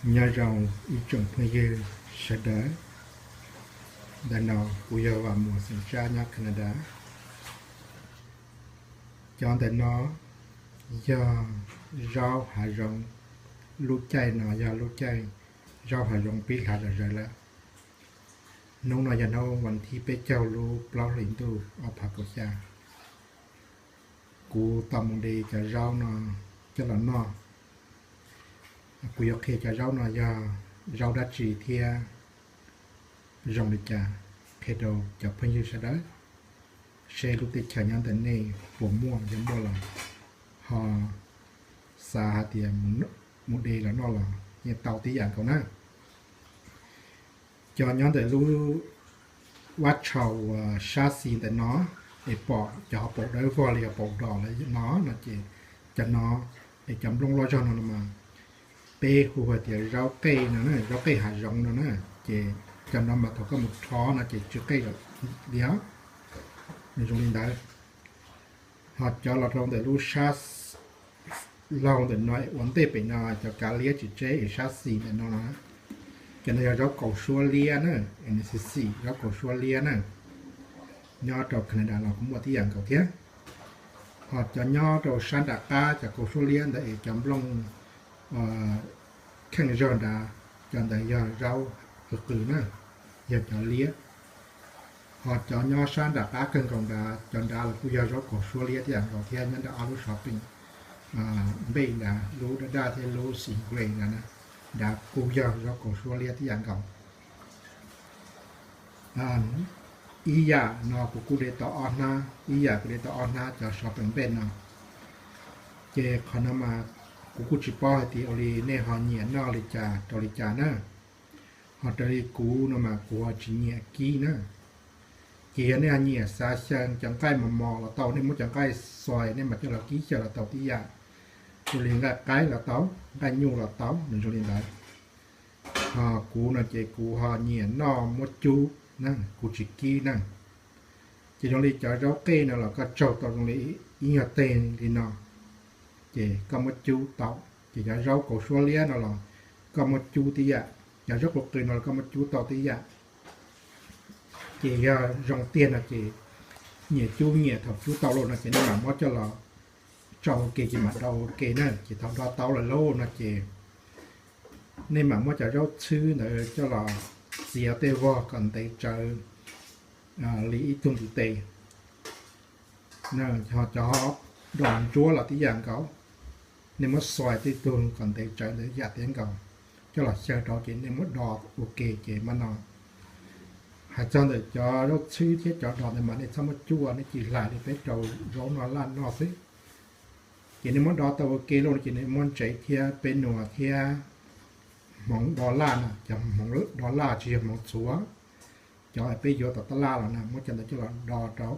Nyob zoo ib tsoom phooj ywg sawv daws, ntawm no kuv yog Vam Muas xeem Tsab nyob Canada. Cov ntawm no yog zaub hav zoov, lub caij no yog lub caij zaub hav zoov pib hlav zom zaws lawm. Hnub no yog hnub vas thib peb caug lub plaub hlis ntuj ob phav kaum xya. Kuv tau mus de cov zaub no coj los noj. Kuv yuav qhia cov zaub no yog zaub dab tsi thiab zoo li cas qhia rau cov phooj ywg sawv daws, seb lub teb chaws nyob ntawm nej puas muaj, yog muaj los ho xav hais tias mus de los noj los yeej tau tib yam nkaus na. Cov nyob ntawm lub vaj tshau uas sab xis ntawm no, es pom cov hauv paus dawb vog li hauv paus dos lawm no no ces cov no, es cov nplooj loj zog no no mas peb hu hais tias zaub qej no, zaub qej hav zoov no na. Ces cov no mas thaum koj mus rho no ces tsw qej li os, nws zoo li ntawd. Ho cov los rau ntawm lub sab laug ntawm no es ua ntej pem no cov kav liab tsis tseb es sab xis ntawm no no, cov no yog zaub kaus suab liab na, es nws xis xis zaub kaus suab liab na. Nyob rau Canada los kuj muaj tib yam nkaus thiab. Ho cov nyob rau sab nram qab cov kaus suab liab ntawd es cov nplooj kheej zog nrad, cov ntawd yog zaub qws qws na, yog cov liab. Ho cov nyob sab nram qab kawg nkaus nrad, cov nrad los kuj yog zaub kaus suab liab tib yam nkaus thiab, nyob nram ob lub shopping npej nrad, lub daj daj thiab lub Stingray nrad, nrad kuj yog zaub kaus suab liab tib yam nkaus. Ib yam no kuv kuj de tau ob hnab, ib yam kuv de tau ob hnab cov shopping bag no. Ces qhov no mas kuv kuj tsis paub hais tias ua li nej ho nyiam noj li cas rau li cas na. Ho raws li kuv no mas kuv ho tsis nyiam kib na. Ces yog nej ho nyiam xav xyaw cov nqaij mos mos los tau, nej muab cov nqaij xois nej mam coj los kib xyaw los tau tib yam. Ua li nqaij qaib los tau, nqaij nyuj los tau, nws zoo li ntawd. Ho kuv no ces kuv ho nyiam noj muab cub na, kuv tsis kib na. Ces zoo li cov zaub qej no los koj tsaug tau zoo li ib nyuag teg li no, ces koj muab cub tau. Ces cov zaub kaus suab liab no los koj muab cub tib yam, cov zaub qus qws no los koj muab cub tau tib yam. Ces yog zoo tiag no ces nyiam cub nyiam thaum cub tau lawm no ces nej mam muab coj los tsau ua ke ces mam do ua ke na. Ces thaum do tau lawm lauj no ces nej mam muab cov zaub txhwb ntawd coj los txiav tej vog kom ntev tsawv li ib tug ntiv tes. Ho cov ho do ntsuab los tib yam nkaus, nej muab xois tej tug kom ntev tsawv ntawd yam tiav nkaus, coj los xyaw rau ces nej muab do ua ke ces mam no. Hais txog ntawm cov zaub txhwb thiab cov do ntawd mas nej txhob muab cub, nej cia li hlais li peb rau zaub noj laj noj xwb. Ces nej muab do tau ua ke lauj no ces nej muab ntsev thiab peb nuam thiab hmoov do laj no, cov hmoov do laj tsis yog hmoov txhuav, cov peb yuav tom taj laj los na, muab cov ntawd coj los do rau,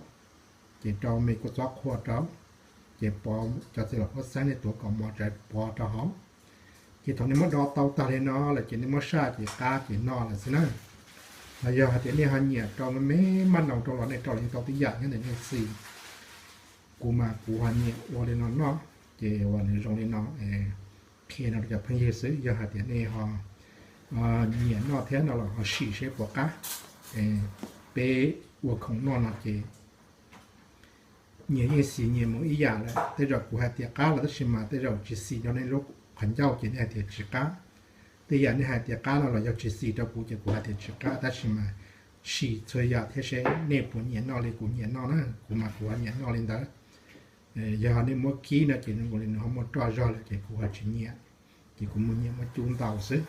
ces rau me kua txob qhua rau, ces pov cov txiv lam huab xeeb nej tuav kom mos txawv pov rau hauv. Ces thaum nej muab do tau tag li no lawm ces nej muab saj ces qab ces noj lawm xwb na. Los yog hais tias nej ho nyiam rau me me maj noos rau los nej rau los yeej tau tib yam nyob ntawm nej xis. Kuv mas kuv ho nyiam ua li no noj, ces ua nws zoo li no, qhia no rau cov phooj ywg xwb. Yog hais tias nej ho nyiam noj thiab no los ho sim seb puas qab. Peb ua khoom noj no ces nyias yeej xis nyias mus ib yam lawm. Tej zaum kuv hais tias qab los tab sis mas tej zaum tsis xis rau nej lub qhov ncauj ces nej hais tias tsis qab. Tej yam nej hais tias qab no los yog tsis xis rau kuv ces kuv hais tias tsis qab, tab sis mas sim txhua yam thiab seb nej puas nyiam noj li kuv nyiam noj na. Kuv mas kuv ho nyiam noj li ntawd. Yog nej muab kib no ces nws nkaus li nws ho muaj roj zog lawm ces kuv ho tsis nyiam, ces kuv mus nyiam muab cub ntau xwb.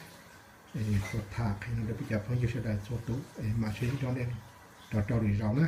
Tsuas tham qhia no rau peb cov phooj ywg sawv daws txhua tus, mam sib ntsib rau nej, rau rau lwm zaus na.